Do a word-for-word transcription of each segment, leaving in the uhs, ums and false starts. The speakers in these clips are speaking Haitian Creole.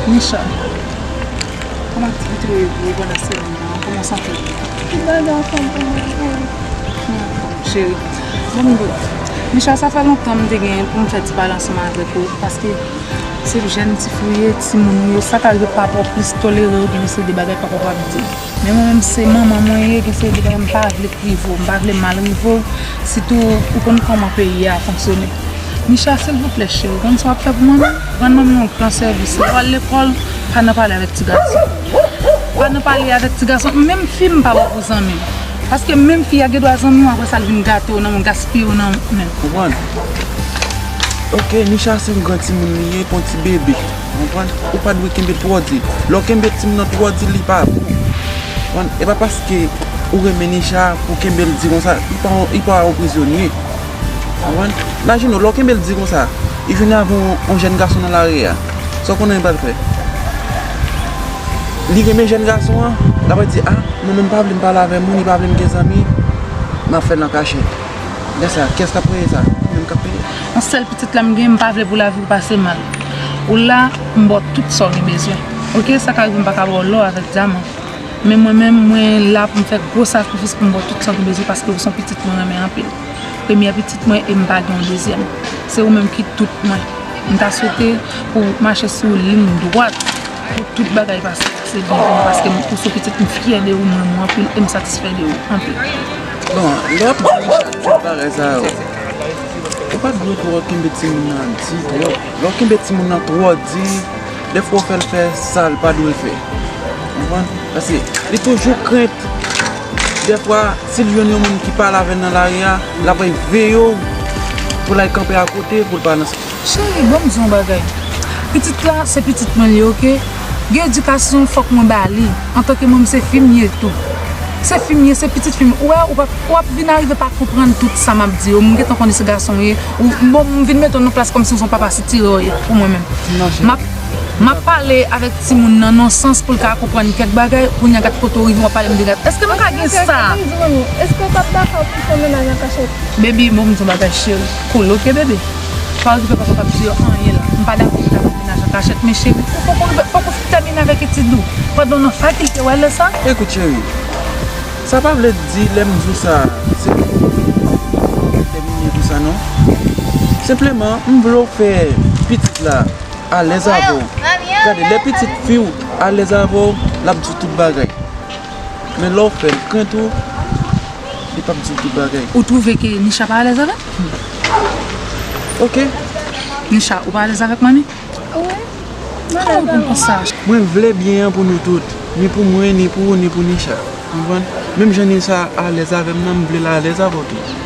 Nisha, kòman aktivite yo ye pou ou pandan semèn nan? Kòman w santi w? Tout bagay anfòm pou mwen, wi. Hmm, cheri. Bon, m di w, Nisha, sa fè lontan m te gen pou m fè ti pale ansanm avèk ou, paske se jèn ti fi w ye, timoun ou ye, sa ka rive papa w plis tolere w, gen de bagay papa w p ap di. Men mwen menm, se manman mwen ye, gen seri de bagay m pa vle k rive w, m pa vle mal rive w, sitou ou konn kòman peyi a fonksyone. Micha, silvouplè, cheri, konn sa w ap fè pou manmi? Rann manmi yon gran sèvis. Lè w al lekòl, pa nan pale avèk ti gason. Pa nan pale avèk ti gason. Menm fi m pa ba w pou zanmi. Paske menm fi a gen dwa zanmi w, apre sa l vin gate w nan men w, gaspiye w nan men w. Konprann? Ok, Nisha se yon gran timoun li ye, pa yon ti bebe. Konprann? Ou pa dwe kenbe l twò di. Lè w kenbe timoun nan twò di, li pa bon. Konprann? E pa paske ou renmen Nisha pou kenbe l di konsa, li pa, li pa yon prizonye. Konprann? Imajine w, lè w kenbe l di konsa, li vin avè yon, yon jèn gason nan lari a. Sa w konnen li pral fè? Li renmen jèn gason an, l ap di, "A, manman m pa vle m pale avè moun, li pa vle m gen zanmi, m ap fè l an kachèt." Lè sa a, kiyès k ap wè sa? Li menm k ap peye. Yon sèl pitit la m gen, m pa vle pou lavi w pase mal. Ou la, m ba w tout sa w gen bezwen. Ok, sa ka rive m pa ka ba w lò avèk dyaman. Men mwen menm, mwen la pou m fè gwo sakrifis pou m ba w tout sa w gen bezwen paske ou se yon pitit mwen renmen anpil. Premyè pitit mwen e m pa gen yon dezyèm. Se ou menm ki tout mwen. M ta swete pou w mache sou liy dwat pou tout bagay pase, se byen pou mwen paske m, ou se yon pitit m fyè de ou, m renmen w anpil e m satisfè de ou anpil. Bon, lè w ap di Richard tout bagay sa yo, ou pa dwe twò kenbe timoun nan di twòp. Lè w kenbe timoun nan twò di, dèfwa w fè l fè sa l pa dwe fè. Konprann? Paske li toujou krent. Dèfwa, si l jwenn yon moun ki pale avè l nan lari a, l ap veye w pou l al kanpe akote pou l pa nan. Cheri, ban m di w yon bagay. Pitit la, se pitit mwen li ye, oke? Gen edikasyon fòk mwen ba li. Antanke mwen, se fi m ye tou. Se fi m ye, se pitit fi m. Ou wè, ou p ap, w ap vin arive pa konprann tout sa m ap di yo. M gentan konnen se gason w ye. Ou, bon, m vin mete w nan plas kòmsi w se yon papa sitire w ye pou mwen menm. M ap M ap pale avèk timoun nan nan sans pou l ka konprann kèk bagay, kounye a gad kote w rive w ap pale m de gad. Èske m ka gen sa? Èske w t ap dakò pou fè mennaj an kachèt? Baby, bon, m di w bagay cheri. Cool, oke, baby. Pa okipe papa p ap di yo anyen la. M pa dakò pou ta fè mennaj an kachèt, men cheri, ou poko rive, poko fin tèmine avèk etid ou. Pandan w nan fakilte, w wè lè sa? Ekout, cheri, sa pa vle di lè m di w sa, se pou tèmine tou sa, non. Senpleman, m vle w fè pitit la alèz avè w. Gade, lè pitit fi w alèz avè w, l ap di w tout bagay. Men lè w fè l krent ou, li p ap di w tout bagay. Ou twouve ke Nisha pa alèz avè m? Ok. Nisha, ou pa alèz avèk manmi? Wi. Kòman ou konn konsa? Mwen vle byen an pou nou tout. Ni pou mwen, ni pou ou, ni pou Nisha. Ou konprann? Menm jan Nisha alèz avè m nan, m vle l alèz avè w tou.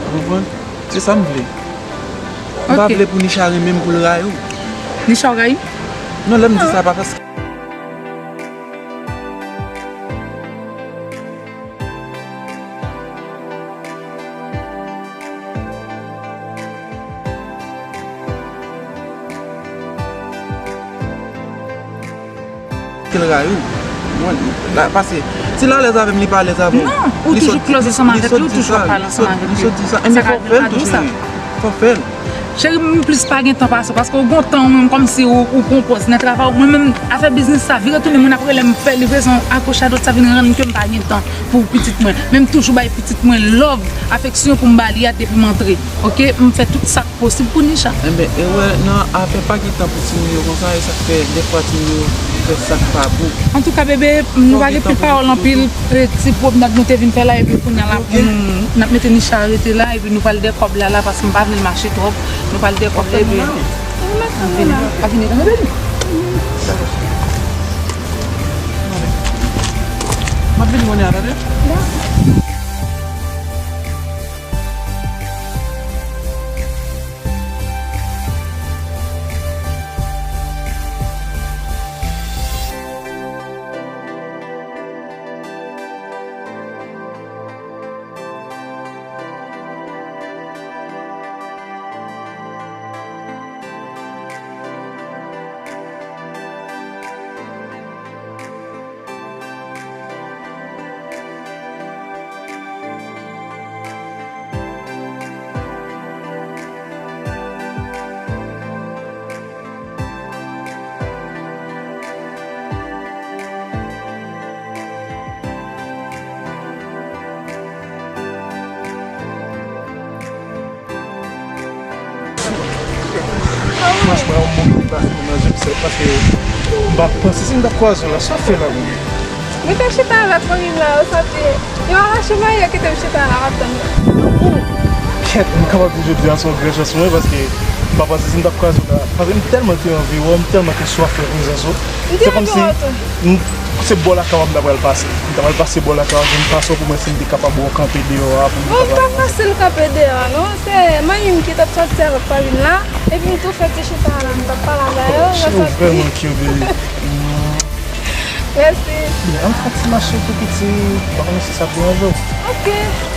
Ou konprann? Se sa m vle. M pa vle pou Nisha renmen m pou l rayi w. Nisha w rayi m? Non, lè m di sa pa paske. Ke l rayi w. Mwen, la, pase, si l alèz avè m, li pa alèz avè w. Non, ou toujou close ansanm avèk li, ou toujou ap pale ansanm avèk li. Li sot di sa. Enben, fò w fè l tou, cheri. Fò w fè l. Cheri, m plis pa gen tan pase w, paske w gon tan ou menm kòmsi ou, ou pran pòz nan travay ou. Mwen menm, afè biznis sa, vire tounen, moun ap rele m, fè livrezon agoch adwat, sa vin rann ke m pa gen tan pou pitit mwen. Men m toujou bay pitit mwen love, afeksyon pou m ba li a depi m antre. Oke, m fè tout sa k posib pou Nisha. Enben, erè nan afè pa gen tan pou timoun yo konsa, e sa k fè dèfwa timoun yo fè sa k pa bon. Antouka, bebe, nou pa gen pil pawòl anpil, e, ti pwomnad nou te vin fè la, epi kounye a la, pou nou, n ap mete Nisha rete la, epi nou pral dèkòb la, la, paske m pa vle l mache twòp, nou pral dèkòb la, epi. Vini, a vini, tande, bebe. M ap vini kounye a, tande. Franchman, yon moun ki pa fè nan je m sèt paske m pa panse si m t ap kwaze w la, sa w fè la menm? Mwen te chita avèk fanmi m la, yo santi yo al achte mayo kite m chita la, m ap tann yo. Kèt, m kapab di jodi a se yon gran chans pou mwen paske m pa panse si m t ap kwaze w la. Paske m tèlman te anvi wè w, m tèlman te swaf wè prezans ou. Se kòmsi se bò lakay w m ta pral pase. M ta pral pase bò lakay w, vin pase w pou mwen si m te kapab wè w kanpe deyò a pou m te kapab avanse. Bon, m pa fasil kanpe deyò a non. Se manmi m ki t ap sòti avèk fanmi m la. Epi m tou fè ti chita la, m t ap pale avè yo. Cheri, ou vrèman cute, baby. Mèsi. Byen, ann fè ti mache tou piti. M pa konnen si sa ap deranje w. Ok.